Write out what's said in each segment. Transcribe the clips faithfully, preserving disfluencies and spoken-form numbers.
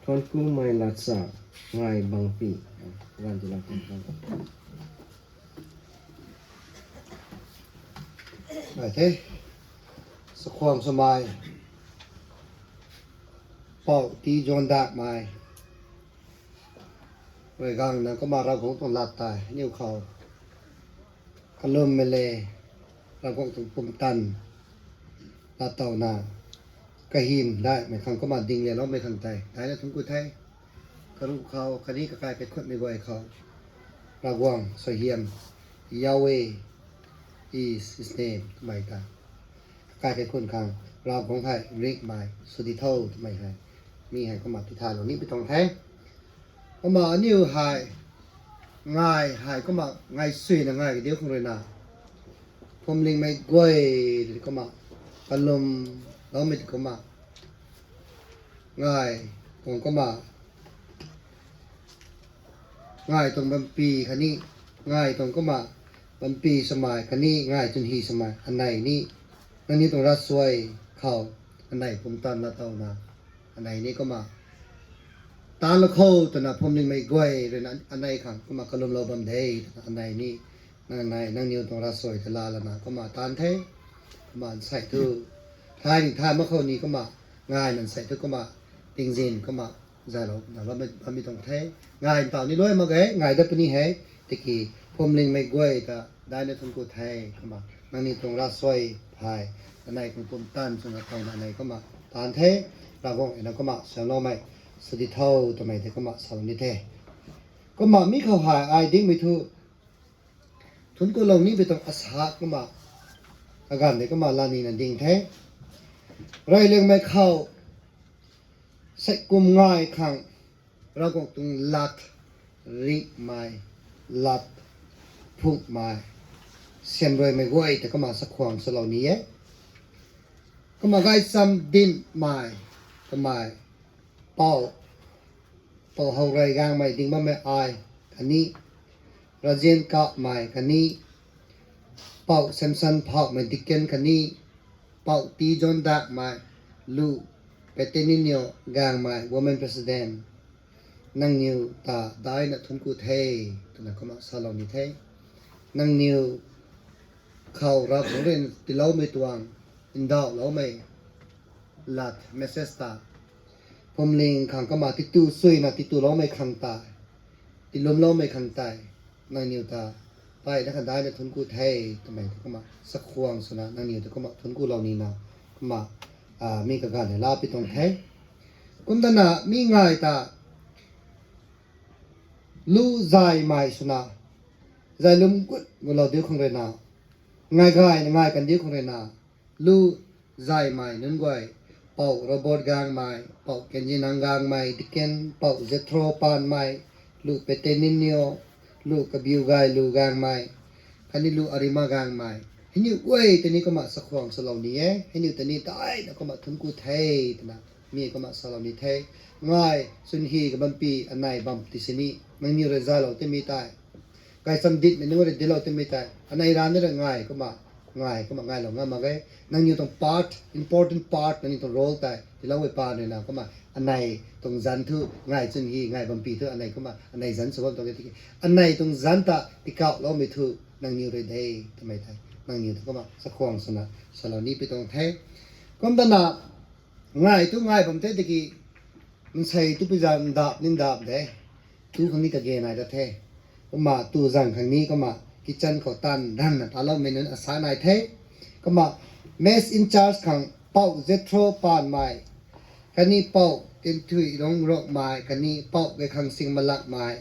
Thuanc kumei latsa, ngai bangpi. Ganv ti la kan kan. Ngai the. Sakhwang swmei. Pou T. John Dakmei. Rui gang na kumna Ravguangc tuang lat tei aniu khou kalum mei le, Ravguangc tuang pumtan lat towna kahym daihmei khang kumna ding le loumei khang tei daina thuanc ku the. Karuh khou khatni kakai kaikhunmei guay khou Ravguangc suaihiam, Yahweh is his name twmei ta kakai kaikhun khang Ravguangc hei ringhmei sw di tho twmei hei mi hei kumna tithaylou ni pi tuang the. Kumna aniu hei ngai hei kumna ngai suina ngai kadiu khang rui na, phuamlingmei guay kumna kalum loumei kumna ngai tuang kumna ngai tuang bampi khatni ngai tuang kumna bampi swmei khatni ngai chwn hy swmei anei ni nangniw tuang ravsuai khou anei pumtan lat towna anei ni kumna taanlou kho twna phuamlingmei guay rui na anei khang kumna kalumlou bam de twna anei ni nang nai nangniw tuang ravsuai ta laa lana kumna taanc the. Kumna nsei thu thay ni thay mak khou ni kumna ngai na nsei thu kumna tingzin kumna zaylou na bammei tuang the. Ngai ntaw ni luai mak ge, ngai dat puni hei, tiki phuamlingmei guay ta daina thuanc ku the. Kumna nangniw tuang ravsuai hei anei khang pumtan swna towna anei kumna taanc the. Ravguangc na kumna suailoumei sw di tho twmei tei kumna salou ni the. Kumna mi khou hei ai dingmei thu thuanc kulou ni pi tuang asa kumna kaganv de kumna laa nina ding the. Reyliangmei khou sei kum ngai khang Ravguangc tuang lat ringhmei, lat phungmei, siamruaimei guay ta kumna sakhwang swlou ni e. Kumna gaychamv dinmei kamei, Pou, Pou Howrey Gangmei ding bammei ai khatni Rajen Kapmei khatni Pou Samson Phauhmei deacon khatni Pou T. John Dakmei, Lu Peteninio Gangmei women president, nangniw ta daina thuanc ku the twna kumna salou ni the. Nangniw khou Ravguangc rui tiiloumei tuang, ndauhloumei lat message ta phuamling khang kumna titu suina tituloumei khang tei, tiilumloumei khang tei nangniw ta peyna kha daina thuanc ku the twmei ta kumna sakhwang swna nangniw ta kumna thuanc kulou nina kumna mi kaganv hei laa pi tuang the. Kumtana mi ngai ta lu zaymei swna, zay lum gut gulou diu khang rui na, ngai gayna ngai kan diu khang rui na, lu zaymei nunc guay, Pou Robert Gangmei, Pou Kenjinang Gangmei deacon, Pou Jethro Panmei, Lu Peteninio, Lu Kabiugaylu Gangmei, khatni Lu Arima Gangmei, hei niw guay ta ni kumna sakhwang salou ni e. Hei niw ta ni daina kumna thuanc ku the twna mi kumna salou ni the. Ngai chwn hy kabampi anei bam ti sini nangniw rui zaylou timei tei, gaychamv dinmei nunc rui dinclou timei tei anei rana rui ngai kumna, ngai kumna ngailou ngam mak ge. Nangniw tuang part, important part, nangniw tuang role tei tiilou e pa rui na kumna anei tuang zanc thu ngai chwn hy ngai bampi thu anei kumna anei zanc sw bam tuang e tiki, anei tuang zanc ta tikauhloumei thu nangniw rui de twmei tei nangniw ta kumna sakhwang swna salou ni pi tuang the. Kumtana ngai thu ngai bam the tiki, nsei tu pi zang ndap ni ndap de, tu khang ni kage nai da the. Kumna tu zang khang ni kumna kitchen khou taanv danna taloumei nunc asa nai the. Kumna mess in charge khang Pou Jethro Panmei, khatni Pou Tinthuilung Rokmei, khatni Pou Gaykhang Sing Malakmei,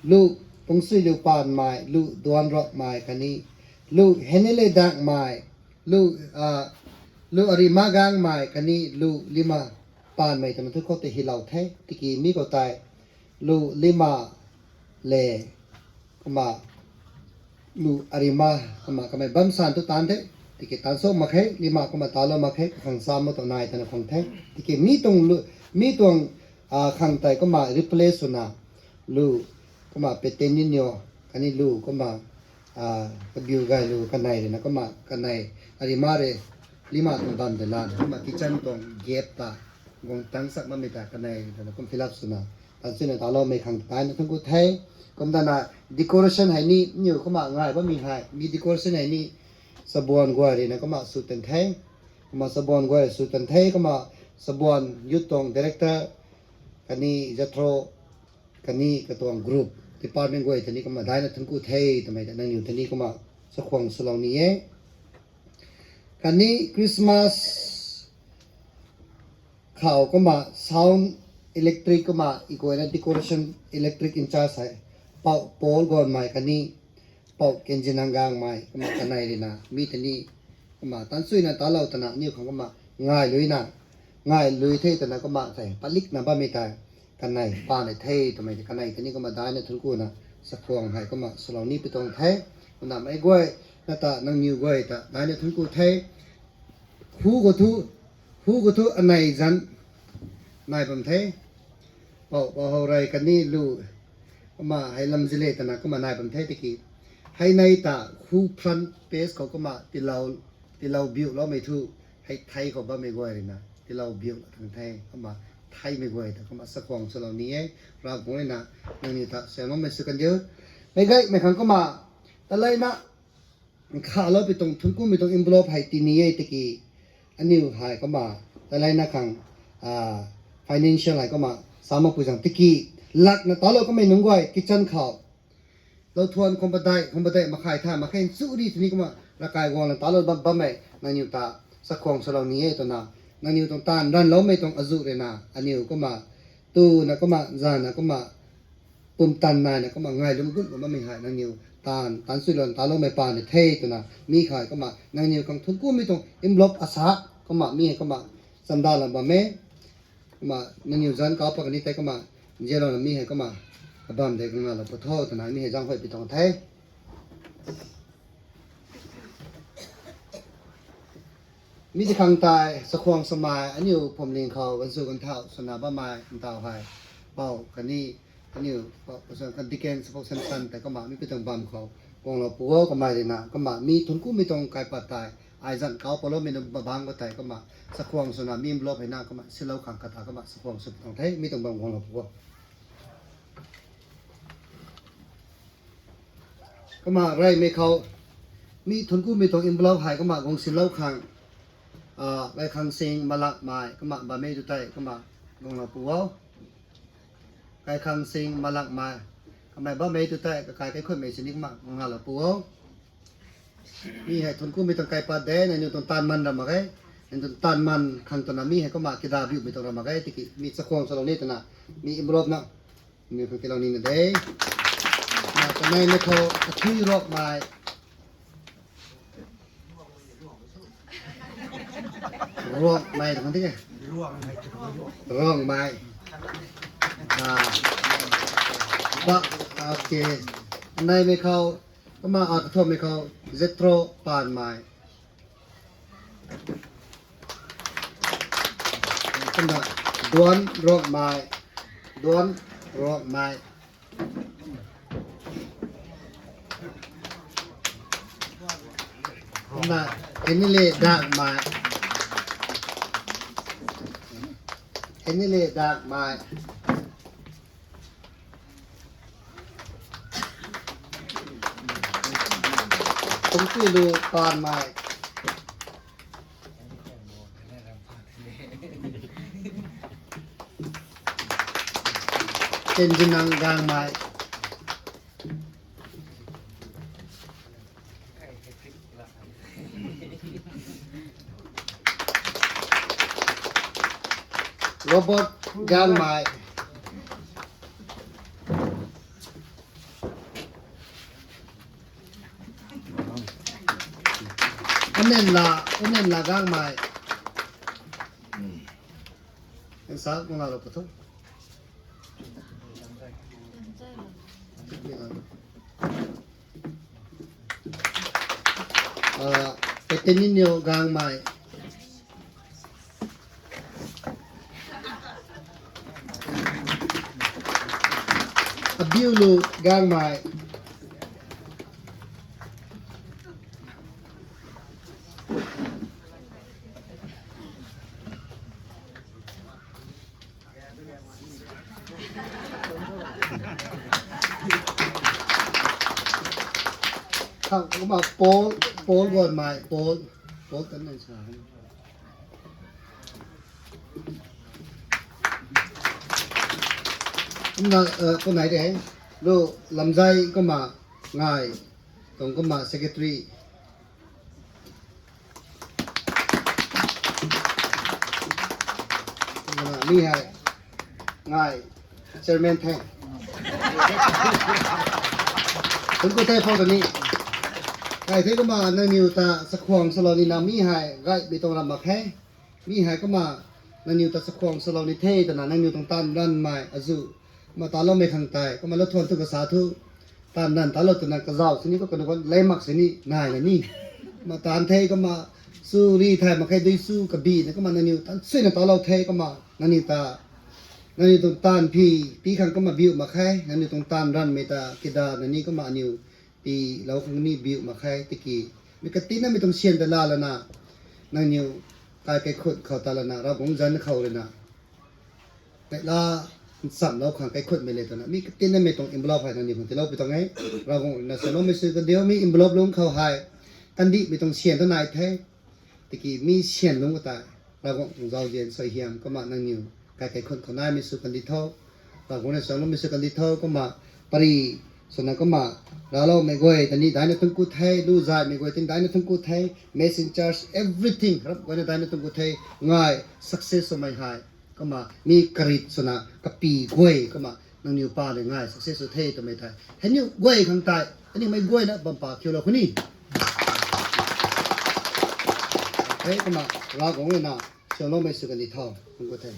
Lu Pungsuiliu Panmei, Lu Duan Rokmei, khatni Lu Henile Dakmei, Lu, Lu Arima Gangmei, khatni Lu Lima Panmei twna thu khou tei hylou the. Tiki mi khou tei Lu Lima le, kumna Lu Arima, kumna kamei bam san thu taanv the. Tiki taanv sw mak khe, Lima kumna talou mak khe, kakhang sa ma tuang nai twna khang the. Tiki mi tuang, mi tuang khang tei kumna replace swna, Lu kumna Peteninio, khatni Lu kumna Kabiugaylu kanei rui na kumna kanei Arima rui Lima tuang bam de lana kumna kitchen tuang gap ta guang tang sak mamei ta kanei twna kum fill up swna, tan swna taloumei khang daina thunc ku the. Kum tana decoration hei ni niw kumna ngai bammei hei, mi decoration hei ni Sabuan guay rina kumna sw tan the. Kumna Sabuan guay sw tan the, kumna Sabuan youth tuang director, kani Jethro, kani katuang group, department guay ta ni kumna daina thunc ku the twmei ta nangniw ta ni kumna chakhwang swlou ni e. Khatni Christmas khou kumna sound, electric kumna ikuaina decoration, electric in charge hei Pou Paul Gonmei khatni Pou Kenjinang Gangmei kumna kanei rina mi ta ni kumna tan swna talou tana niw khang kumna ngai luina, ngai lui the twna kumna thei palikna bammei tei kanei pa nei the twmei kanei ta ni kumna daina thunc kuna chakhwang hei kumna swlou ni pi tuang the. Kumna mei guay na ta nangniw guay ta daina thunc ku the. Hu khou thu, hu khou thu anei zanc nai bam the. Pou, Pou Howrei khatni lu kumna hei lam zile twna kumna nai bam the tiki, hei nei ta hu front page khou kumna tiilou, tiilou biuloumei thu, hei thei khou bammei guay rina tiilou biu la tang the, kumna theimei guay ta kumna chakhwang swlou ni e. Ravguangc rina nangniw ta saloumei sw kan diu. Mei gaymei khang kumna taleina nkhalou pi tuang thunc kumei tuang envelope hei ti ni e tiki, aniw hei kumna taleina khang financial hei kumna sa makpui zang tiki, lakna talou kamei nunc guay kitchen khou lou thuan khum padeih, khum padeih makhai tha, makhai nchuri tini kumna ravkai guangna talou bam, bammei nangniw ta chakhwang swlou ni e twna, nangniw tuang taanv ranvloumei tuang azuh rina aniw kumna tuna kumna zana kumna pumtan naina kumna ngai lum gut bammei hei nangniw taanv, taanv swlou taloumei pa ni the twna mi hei kumna nangniw khang thunc kumei tuang envelope asa kumna mi hei kumna chamda lam bam e. Kumna nangniw zanc kau pat kani tei kumna nzianlouna mi hei kumna kabam de kang nalou pu tho twna mi hei zaenghuay pi tuang the. Mi ti khang tei chakhwang swmei aniw phuamling khou gansu ganthau swna bammei ntaw hei Pou khatni aniw Pou Deacon Sapou Samson tei kumna mi pi tuang bam khou guanglou pu o. Kamei rina kumna mi thunc kumei tuang kaipat tei ai zanc kau patloumei nunc babangc khou tei kumna chakhwang swna mi envelope hei na kumna silou khang kata kumna chakhwang sw pi tuang the, mi tuang bam guanglou pu o. Kumna reymei khou mi thunc kumei tuang envelope hei kumna guang silou khang, Kaikhang Sing Malakmei kumna bammei tu tei kumna guanglou pu o. Kaikhang Sing Malakmei, kamei bammei tu tei kakai kaikhunmei sini kumna guanglou pu o. Mi hei thunc kumei tuang kaipat de, nangniw tuang taanv man ra mak ge. Nangniw tuang taanv man khang twna mi hei kumna kida biumei tuang ra mak ge tiki mi chakhwang swlou ni twna mi envelope na nangniw khang tilou nina de. Na kaneimei khou Athui Ruakmei. Ruangmei twna tiki, Ruangmei. Ba, okay. Neimei khou, kumna kathumhmei khou Jethro Panmei. Kumna Duan Ruangmei, Duan Ruangmei. Kumna Enile Dakmei, Enile Dakmei. Kungpilu Panmei, Kenjinang Gangmei, Robert Gangmei, Anenla, Anenla Gangmei. Nsa muna lo patho. Peteninho Gangmei. Abiulu Gangmei. Khang kumna Paul, Paul guan mai, Paul, Paul tan nai sa. Kumna, eh, kumna de, lu Lamzai kumna ngai, tuang kumna secretary. Kumna mi hei, ngai, chairman the. Thuanc ku the phou ta ni. Kai the kumna nangniw ta chakhwang salou nina mi hei gaymei tuang ram mak khe. Mi hei kumna nangniw ta chakhwang salou ni the twna nangniw tuang taanv ranvmei azuh kumna taloumei khang tei kumna lou thuan thu kasa thu, taanv ranv talou twna kazauh sini khou kanu kan lei mak sini nai la ni. Kumna taanv the kumna chu ri thay mak khe dui chu kabina kumna nangniw tan suina talou the kumna nangniw ta, nangniw tuang taanv phi, pi khang kumna biu mak khe, nangniw tuang taanv ranvmei ta kida nani kumna aniw tiilou khang ni biu mak khe tiki. Mi katinamei tuang syan ta la lana, nangniw kai kaikhut khou ta lana, Ravguangc zanc khou ruina, kaila nchamlou khang kaikhutmei le twna mi katinamei tuang envelope hei nangniw khang tiilou pi tuang e. Ravguangc ruina saloumei sw kandiu, mi envelope lungc khou hei kandihmei tuang syan ta nai the. Tiki mi syan lungc ka tei, Ravguangc tuang zauzian suaihiam kumna nangniw kai kaikhut khou naimei sw kandi tho. Ravguangc ruina saloumei sw kandi tho kumna pari swna kumna, racloumei guay ta ni daina thuanc ku the, lu zaymei guay ta ni daina thuanc ku the, messengers, everything, rap guayna daina thuanc ku the, ngai success swmei hei. Kumna mi karit swna kapi guay kumna nangniw pa le ngai success sw the twmei thei, hei niw guay khang tei, aniwmei guayna bam pa khiulou khou ni. Hei kumna Ravguangc ruina saloumei sw kandi tho, thuanc ku the.